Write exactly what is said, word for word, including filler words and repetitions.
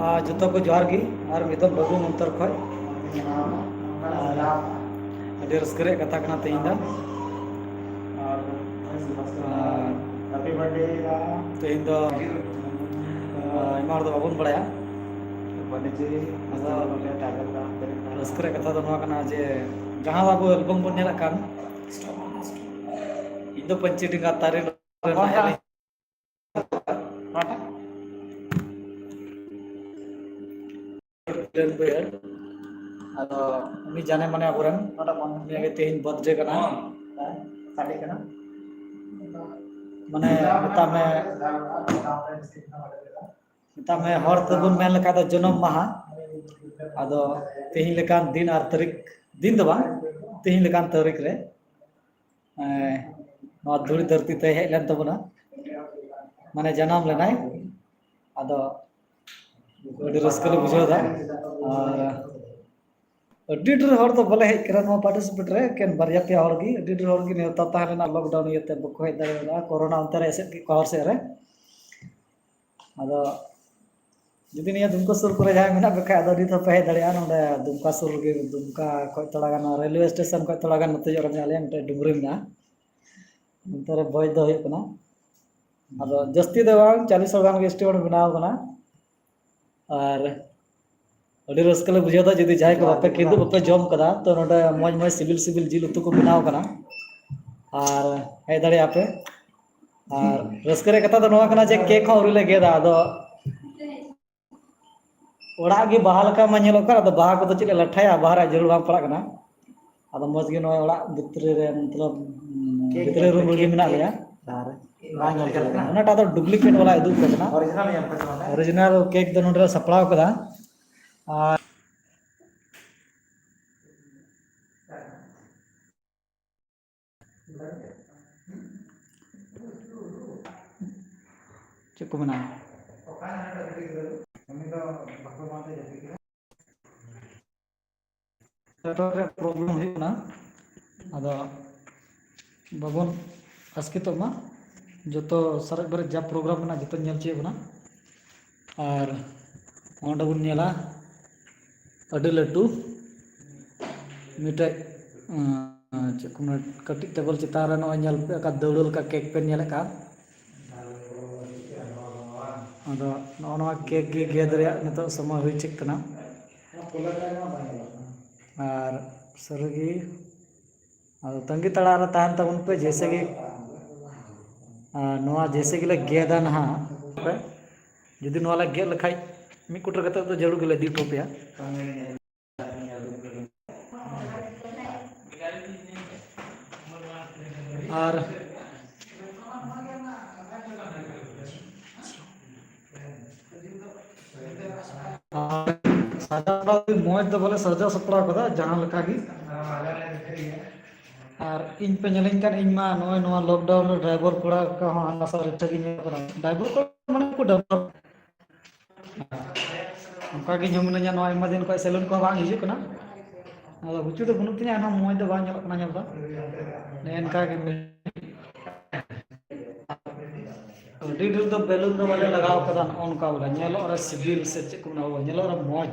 ᱟᱨ ᱡᱚᱛᱚ ᱠᱚ ᱡᱚᱦᱟᱨ ᱜᱮ, ᱟᱨ ᱢᱤᱫ ᱫᱚᱢ ᱵᱟᱹᱵᱩ ᱢᱚᱱᱛᱚᱨ ᱠᱷᱚᱡ᱾ ᱟᱨ ᱟᱹᱰᱤ ᱨᱟᱹᱥᱠᱟᱹ ᱨᱮᱭᱟᱜ ᱠᱟᱛᱷᱟ ᱠᱟᱱᱟ ᱛᱮᱦᱮᱧ ᱫᱚ᱾ ᱟᱨ ᱛᱮᱦᱮᱧ ᱫᱚ, ᱟᱭᱢᱟ ᱦᱚᱲ ᱫᱚ ᱵᱟᱵᱚᱱ ᱵᱟᱲᱟᱭᱟ᱾ ᱟᱫᱚ ᱨᱟᱹᱥᱠᱟᱹ ᱨᱮᱭᱟᱜ ᱠᱟᱛᱷᱟ ᱫᱚ ᱱᱚᱣᱟ ᱠᱟᱱᱟ ᱡᱮ ᱡᱟᱦᱟᱸ ᱟᱵᱚ ᱮᱞᱵᱟᱢ ᱵᱚᱱ ᱧᱮᱞᱮᱫ ᱠᱟᱱ, ᱤᱧ ᱫᱚ ᱯᱟᱹᱧᱪᱤ ᱰᱮᱸᱜᱟ ᱛᱟᱨᱮ ᱨᱮᱱ ᱱᱟᱦᱮᱞ ᱤᱧ ᱨᱮᱱ ᱵᱟᱹᱭᱦᱟᱹᱲ᱾ ᱟᱫᱚ ᱩᱱᱤ ᱡᱟᱱᱮ ᱢᱟᱱᱮ ᱟᱵᱚᱨᱮᱱ, ᱩᱱᱤᱭᱟᱜ ᱜᱮ ᱛᱮᱦᱮᱧ birthday ᱠᱟᱱᱟ᱾ ᱦᱮᱸ, ᱥᱟᱰᱮ ᱠᱟᱱᱟ᱾ ᱢᱟᱱᱮ ᱢᱮᱛᱟᱜ ᱢᱮ, ᱢᱮᱛᱟᱜ ᱢᱮ ᱦᱚᱲ ᱛᱮᱵᱚᱱ ᱢᱮᱱ ᱞᱮᱠᱷᱟᱡ ᱫᱚ ᱡᱚᱱᱚᱢ ᱢᱟᱦᱟ᱾ ᱟᱫᱚ ᱛᱮᱦᱮᱧ ᱞᱮᱠᱟᱱ ᱫᱤᱱ ᱟᱨ ᱛᱟᱹᱨᱤᱠᱷ, ᱫᱤᱱ ᱫᱚ ᱵᱟᱝ, ᱛᱮᱦᱮᱧ ᱞᱮᱠᱟᱱ ᱛᱟᱹᱨᱤᱠᱷ ᱨᱮ ᱮᱸ, ᱱᱚᱣᱟ ᱫᱷᱩᱲᱤ ᱫᱷᱟᱹᱨᱛᱤ ᱛᱮ ᱦᱮᱡ ᱞᱮᱱ ᱛᱟᱵᱚᱱᱟ, ᱢᱟᱱᱮ ᱡᱟᱱᱟᱢ ᱞᱮᱱᱟᱭ᱾ ᱟᱫᱚ ᱟᱹᱰᱤ ᱨᱟᱹᱥᱠᱟᱹ ᱞᱮ ᱵᱩᱡᱷᱟᱹᱣ ᱮᱫᱟ᱾ ᱟᱨ ᱟᱹᱰᱤ ᱰᱷᱮᱨ ᱦᱚᱲ ᱫᱚ ᱵᱟᱞᱮ ᱦᱮᱡ ᱠᱟᱱᱟ ᱱᱚᱣᱟ participate ᱨᱮ, ᱮᱠᱮᱱ ᱵᱟᱨᱭᱟ ᱯᱮᱭᱟ ᱦᱚᱲ ᱜᱮ᱾ ᱟᱹᱰᱤ ᱰᱷᱮᱨ ᱦᱚᱲ ᱜᱮ ᱱᱮᱣᱛᱟ ᱛᱟᱦᱮᱸ ᱞᱮᱱᱟ, lockdown ᱤᱭᱟᱹᱛᱮ ᱵᱟᱠᱚ ᱦᱮᱡ ᱫᱟᱲᱮᱭᱟᱫᱟ, ᱠᱳᱨᱳᱱᱟ ᱚᱱᱛᱮ ᱨᱮ ᱮᱥᱮᱫ ᱠᱮᱫ ᱠᱚᱣᱟ ᱦᱚᱨ ᱥᱮᱫ ᱨᱮ᱾ ᱟᱫᱚ ᱡᱩᱫᱤ ᱱᱤᱭᱟᱹ ᱫᱩᱢᱠᱟ ᱥᱩᱨ ᱠᱚᱨᱮ ᱡᱟᱦᱟᱸᱭ ᱢᱮᱱᱟᱜ ᱯᱮ ᱠᱷᱟᱡ, ᱟᱫᱚ ᱱᱤᱛ ᱦᱚᱸᱯᱮ ᱦᱮᱡ ᱫᱟᱲᱮᱭᱟᱜᱼᱟ᱾ ᱱᱚᱰᱮ ᱫᱩᱢᱠᱟ ᱥᱩᱨ ᱨᱮᱜᱮ, ᱫᱩᱢᱠᱟ ᱠᱷᱚᱡ ᱛᱷᱚᱲᱟ ᱜᱟᱱ, ᱨᱮᱞᱣᱮ ᱥᱴᱮᱥᱚᱱ ᱠᱷᱚᱡ ᱛᱷᱚᱲᱟ ᱜᱟᱱ ᱱᱚᱛᱮ ᱧᱚᱜ ᱨᱮ ᱢᱮᱱᱟᱜ ᱞᱮᱭᱟ, ᱢᱤᱫᱴᱮᱡ ᱰᱩᱝᱨᱤ ᱢᱮᱱᱟᱜᱼᱟ, ᱚᱱᱛᱮ ᱨᱮ ᱵᱷᱚᱡᱽ ᱫᱚ ᱦᱩᱭᱩᱜ ᱠᱟᱱᱟ᱾ ᱟᱫᱚ ᱡᱟᱹᱥᱛᱤ ᱫᱚ ᱵᱟᱝ, ᱪᱟᱞᱤᱥ ᱦᱚᱲ ᱜᱟᱱ ᱜᱮ ᱥᱴᱩᱰᱮᱱᱴ ᱵᱮᱱᱟᱣ ᱠᱟᱱᱟ᱾ ᱟᱨ ᱟᱹᱰᱤ ᱨᱟᱹᱥᱠᱟᱹ ᱞᱮ ᱵᱩᱡᱷᱟᱹᱣ ᱮᱫᱟ, ᱡᱩᱫᱤ ᱡᱟᱦᱟᱸᱭ ᱠᱚ ᱵᱟᱯᱮ ᱠᱤᱫᱩᱵ ᱵᱟᱯᱮ ᱡᱚᱢ ᱠᱟᱫᱟ, ᱛᱚ ᱱᱚᱰᱮ ᱢᱚᱡᱽ ᱢᱚᱡᱽ ᱥᱤᱵᱤᱞ ᱥᱤᱵᱤᱞ ᱡᱤᱞ ᱩᱛᱩ ᱠᱚ ᱵᱮᱱᱟᱣ ᱠᱟᱱᱟ, ᱟᱨ ᱦᱮᱡ ᱫᱟᱲᱮᱭᱟᱜᱼᱟ ᱯᱮ᱾ ᱟᱨ ᱨᱟᱹᱥᱠᱟᱹ ᱨᱮᱭᱟᱜ ᱠᱟᱛᱷᱟ ᱫᱚ ᱱᱚᱣᱟ ᱠᱟᱱᱟ ᱡᱮ ᱠᱮᱠ ᱦᱚᱸ ᱟᱹᱣᱨᱤ ᱞᱮ ᱜᱮᱫᱟ, ᱟᱫᱚ ᱚᱲᱟᱜ ᱜᱮ ᱵᱟᱦᱟ ᱞᱮᱠᱟ ᱢᱟ ᱧᱮᱞᱚᱜ ᱠᱟᱱ, ᱟᱫᱚ ᱵᱟᱦᱟ ᱠᱚᱫᱚ ᱪᱮᱫ ᱞᱮ ᱞᱟᱴᱷᱟᱭᱟ, ᱵᱟᱦᱟ ᱨᱮᱭᱟᱜ ᱡᱟᱹᱨᱩᱲ ᱵᱟᱝ ᱯᱟᱲᱟᱜ ᱠᱟᱱᱟ᱾ ᱟᱫᱚ ᱢᱚᱡᱽ ᱜᱮ ᱱᱚᱜᱼᱚᱭ ᱚᱲᱟᱜ ᱵᱷᱤᱛᱨᱤ ᱨᱮ, ᱢᱚᱛᱞᱚᱵ, ᱠᱮᱠ ᱵᱷᱤᱛᱨᱤ ᱧᱮᱞ ᱨᱩᱢ ᱯᱮ, ᱨᱮᱜᱮ ᱠᱮᱠ, ᱢᱮᱱᱟᱜ ᱠᱮᱠ᱾ ᱞᱮᱭᱟ᱾ ᱟᱨ ᱵᱟᱝ ᱧᱮᱞ ᱴᱷᱤᱠᱚᱜ ᱠᱟᱱᱟ᱾ ᱚᱱᱟᱴᱟᱜ ᱫᱚ ᱰᱩᱯᱞᱤᱠᱮᱴ ᱵᱟᱞᱟ ᱩᱫᱩᱜ ᱟᱯᱮ ᱠᱟᱱᱟ᱾ ᱚᱨᱤᱡᱤᱱᱟᱞ ᱧᱟᱢ ᱠᱟᱱᱟ ᱚᱸᱰᱮ᱾ ᱚᱨᱤᱡᱤᱱᱟᱞ ᱠᱮᱠ ᱫᱚ ᱱᱚᱰᱮ ᱞᱮ ᱥᱟᱯᱲᱟᱣ ᱠᱟᱫᱟ᱾ ᱟᱨ ᱪᱮᱫ ᱠᱚ ᱢᱮᱱᱟ? ᱱᱮᱴᱣᱟᱨᱠ ᱨᱮᱭᱟᱜ ᱯᱨᱚᱵᱞᱮᱢ ᱦᱩᱭᱩᱜ ᱠᱟᱱᱟ, ᱟᱫᱚ ᱵᱟᱵᱚᱱ ᱟᱥᱠᱮᱛᱚᱜ ᱢᱟ᱾ ᱡᱚᱛᱚ ᱥᱟᱨᱮᱡ ᱵᱟᱨᱮᱡ ᱡᱟ ᱯᱨᱳᱜᱨᱟᱢ ᱢᱮᱱᱟᱜᱼᱟ, ᱡᱚᱛᱚᱧ ᱧᱮᱞ ᱦᱚᱪᱚᱭᱮᱫ ᱵᱚᱱᱟ᱾ ᱟᱨ ᱚᱸᱰᱮ ᱵᱚᱱ ᱧᱮᱞᱟ ᱟᱹᱰᱤ ᱞᱟᱹᱴᱩ ᱢᱤᱫᱴᱮᱡ, ᱟᱸ, ᱪᱮᱫ ᱠᱚ ᱢᱮᱱᱟ, ᱠᱟᱹᱴᱤᱡ ᱴᱮᱵᱚᱞ ᱪᱮᱛᱟᱱ ᱨᱮ ᱱᱚᱜᱼᱚᱭ ᱧᱮᱞ ᱯᱮ, ᱚᱠᱟ ᱫᱟᱹᱣᱲᱟᱹ ᱞᱮᱠᱟ ᱠᱮᱠ ᱯᱮ ᱧᱮᱞᱮᱫ ᱠᱟᱱ᱾ ᱟᱫᱚ ᱱᱚᱜᱼᱚ ᱱᱚᱣᱟ ᱠᱮᱠ ᱜᱮ ᱜᱮᱫ ᱨᱮᱭᱟᱜ ᱱᱤᱛᱚᱜ ᱥᱚᱢᱚᱭ ᱦᱩᱭ ᱴᱷᱤᱠ ᱠᱟᱱᱟ᱾ ᱟᱨ ᱥᱟᱹᱨᱤᱜᱮ ᱟᱫᱚ ᱛᱟᱺᱜᱤ ᱛᱟᱲᱟᱜ ᱨᱮ ᱛᱟᱦᱮᱱ ᱛᱟᱵᱚᱱ ᱯᱮ, ᱡᱮᱭᱥᱮ ᱜᱮ, ᱟᱨ ᱱᱚᱣᱟ ᱡᱮᱭᱥᱮ ᱜᱮᱞᱮ ᱜᱮᱫᱟ ᱱᱟᱦᱟᱜ, ᱡᱩᱫᱤ ᱱᱚᱣᱟ ᱞᱮ ᱜᱮᱫ ᱞᱮᱠᱷᱟᱡ ᱢᱤᱫ ᱠᱩᱴᱨᱟᱹ ᱠᱟᱛᱮ ᱫᱚ ᱡᱟᱹᱨᱩᱲ ᱜᱮᱞᱮ ᱤᱫᱤ ᱦᱚᱴᱚ ᱯᱮᱭᱟ᱾ ᱟᱨ ᱟᱨ ᱥᱟᱡᱟᱣ ᱥᱟᱯᱲᱟᱣ ᱢᱚᱡᱽ ᱫᱚ ᱵᱚᱞᱮ ᱥᱟᱡᱟᱣ ᱥᱟᱯᱲᱟᱣ ᱠᱟᱫᱟ ᱡᱟᱦᱟᱸ ᱞᱮᱠᱟ ᱜᱮ᱾ ᱟᱨ ᱤᱧ ᱯᱮ ᱧᱮᱞᱤᱧ ᱠᱟᱱ, ᱤᱧ ᱢᱟ ᱱᱚᱜᱼᱚᱭ ᱱᱚᱣᱟ ᱞᱚᱠᱰᱟᱣᱩᱱ ᱨᱮ ᱰᱨᱟᱭᱵᱷᱟᱨ ᱠᱚᱲᱟ ᱠᱚᱦᱚᱸ ᱦᱟᱱᱟ ᱥᱟᱨ ᱤᱴᱷᱟᱹ ᱜᱤᱧ ᱧᱮᱞ ᱠᱟᱱᱟ᱾ ᱰᱨᱟᱭᱵᱷᱟᱨ ᱠᱚᱲᱟ ᱢᱟᱱᱮ ᱠᱚ ᱰᱨᱟᱭᱵᱷᱟᱨ ᱚᱱᱠᱟ ᱜᱮ ᱧᱩ ᱢᱤᱱᱟᱹᱧᱟ, ᱱᱚᱣᱟ ᱟᱭᱢᱟ ᱫᱤᱱ ᱠᱷᱚᱱ ᱥᱮᱞᱩᱱ ᱠᱚᱦᱚᱸ ᱵᱟᱝ ᱦᱤᱡᱩᱜ ᱠᱟᱱᱟ᱾ ᱟᱫᱚ ᱜᱩᱪᱩ ᱫᱚ ᱵᱟᱹᱱᱩᱜ ᱛᱤᱧᱟ, ᱮᱱᱦᱚᱸ ᱢᱚᱡᱽ ᱫᱚ ᱵᱟᱝ ᱧᱮᱞᱚᱜ ᱠᱟᱱᱟ ᱧᱮᱞ ᱫᱚ᱾ ᱱᱮ ᱮᱱᱠᱟ ᱜᱮ ᱢᱮ-, ᱟᱹᱰᱤ ᱰᱷᱮᱨ ᱫᱚ ᱵᱮᱞᱩᱱ ᱫᱚ ᱵᱟᱞᱮ ᱞᱟᱜᱟᱣ ᱠᱟᱫᱟ, ᱱᱚᱜᱼᱚ ᱱᱚᱝᱠᱟ ᱵᱚᱞᱮ ᱧᱮᱞᱚᱜ ᱨᱮ ᱥᱤᱵᱤᱞ ᱥᱮ ᱪᱮᱫ ᱠᱚ ᱢᱮᱱᱟ, ᱧᱮᱞᱚᱜ ᱨᱮ ᱢᱚᱡᱽ᱾